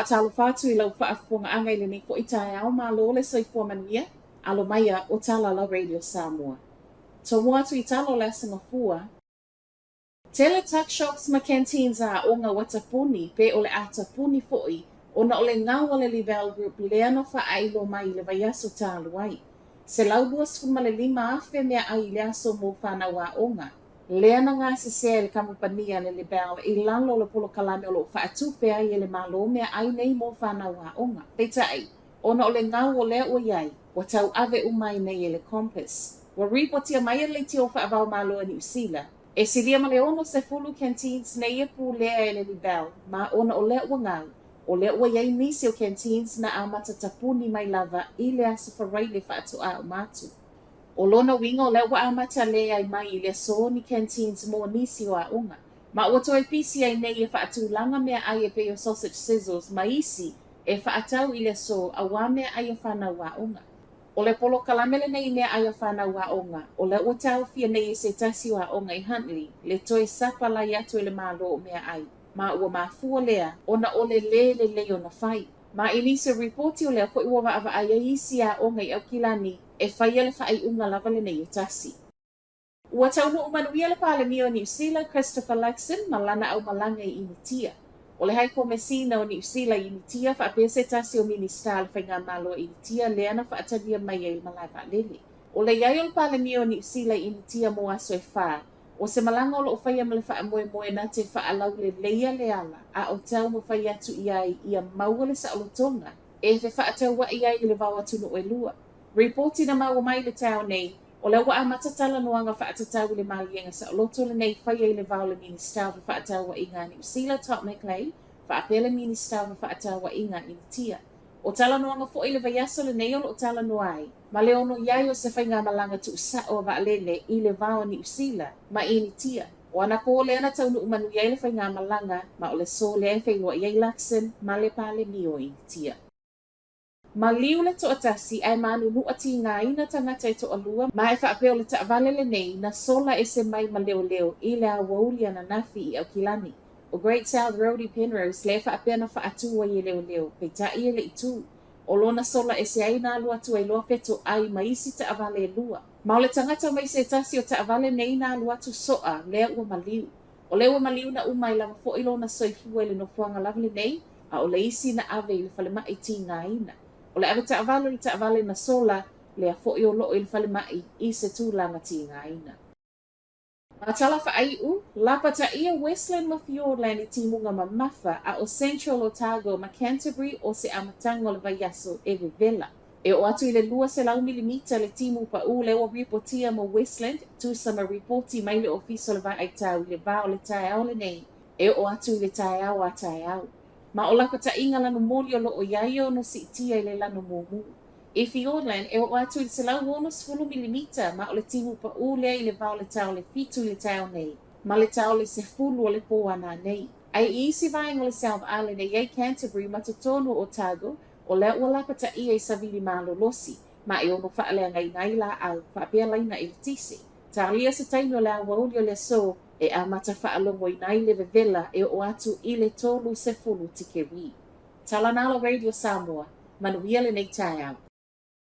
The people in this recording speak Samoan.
Faatalofa atu i lau faafofogaaga i lenei foi taeao, malo le soifua manuia, alo maia o tala la Radio Samoa. Tomua atu i tala o le Aso Gafua, Tele tuck shops ma canteens a aoga ua tapuni pe o le a tapuni foi ona o le gau a le Libelle Group lea na faailoa mai i le vaiaso talu ai. 125,000 meaai i le aso mo fanau aoga lea na gasesea e le kamupani a le Libelle i lalo o le polokalame o lo o faatupe ai e le Malo meaai nei mo fanau aoga. Peitai, ona o le gau o lea ua i ai, ua tauave uma ai nei e le Compass. Ua ripotia mai e le Leitio Faavaomalo a Niu Sila, E silia ma le 60 canteens nei e pulea e le Libelle, ma ona o lea ua gau, o lea ua i ai nisi o canteens na amata tapuni mai lava i le Aso Faraile faatoa uma atu. O lona uiga o lea ua amata leai mai i le aso ni canteens mo nisi o aoga, ma ua toe pisi ai nei e faatulaga meaai e pei o sausage sizzles ma isi e faatau i le aso auā meaai a fanau aoga. O le polokalame lenei i meaai a fanau aoga, o lea ua taofia nei e se tasi o aoga i Huntly le toe sapalai atu e le Malo o meaai, ma ua mafua lea ona o le lē lelei ona fai. Ma i nisi o ripoti o lea foi ua vaavaai ai isi aoga i Aukilani e faia le faaiuga lava lenei e tasi. Ua taunuu manuia le Palemia o Niu Sila, Christopher Luxon, ma lana aumalaga i Initia. O le Hai Komesina o Niu Sila i Initia faapea se tasi o Minisita a le Faigamalo a Initia lea na faatalia mai ai i le malae vaalele. O le i ai o le Palemia o Niu Sila i Initia mo aso e fa, o se malaga o lo o faia ma le faamoemoe na te faalauleleia le ala a o taumafai atu i ai ia maua le saolotoga e fefaataua'i ai i le vao atunuu e lua. Ripoti na maua mai i le taeao nei, O lea ua amata talanoaga faatatau i le maliega saoloto lenei i faia i le va o le Minisita o Fefaatauaiga a Niu Sila, Todd McClay, faapea le Minisita o Fefaatauaiga a Initia. O talanoaga foi i le vaiaso lenei o lo o talanoa ai ma le ono i ai o se faigamalaga tuusao a vaalele i le va o Niu Sila ma Initia. O anapō lea na taunuu manuia ai le faigamalaga ma o le aso lea e feiloai ai Luxon ma le Palemia o Initia. Maliu le toatasi ae manunua tigaina tagata e toalua ma e faapea o le taavale lenei na sola ese mai ma leoleo i le aoauli ananafi i Aukilani. O Great South Road i Penrose lea e faapea na faatu ai e leoleo, peitai e le i tu. O lona sola ese ai na alu atu ai loa fetoai ma isi taavale e lua. Ma o le tagata mai se tasi o taavale nei na alu atu soa lea ua maliu. O lea ua maliu na uma ai lava foi lona soifua i le nofoaga lava lenei, a o le isi na ave i le falemai tigaina. O le avetaavale o le taavale na sola, lea foi o loo i le falemai i se tulaga tigaina. Ma tala faaiu, lapataia Westland ma Fiordland i timuga mamafa, a o Central Otago ma Canterbury o se amataga o le vaiaso e vevela. E oo atu i le 200 milimita le timu paū lea ua ripotia mo Westland, tusa ma ripoti mai le Ofisa o le Vaaitau i le va o le taeao lenei e oo atu i le taeao a taeao. Ma o lapataiga lanu moli o loo i ai e ono siitia i le lanu mumu. I Fiordland, e oo atu i le 160 milimita ma o le timu paū lea i le va o le tao le fitu i le taeao nei ma le tao le sefulu o le pō ananei. Ae i isi vaega o le South Island e i ai Canterbury ma totonu o Otago, O lea ua lapataia i savili malolosi, ma e ono faaleagaina ai laau, faapea laina eletise. Talia se taimi o le aoauli o le aso e amata faalogoina ai le vevela e oo atu i le 30 tikeri. Tala Nalo Radio Samoa, manuia lenei taeao.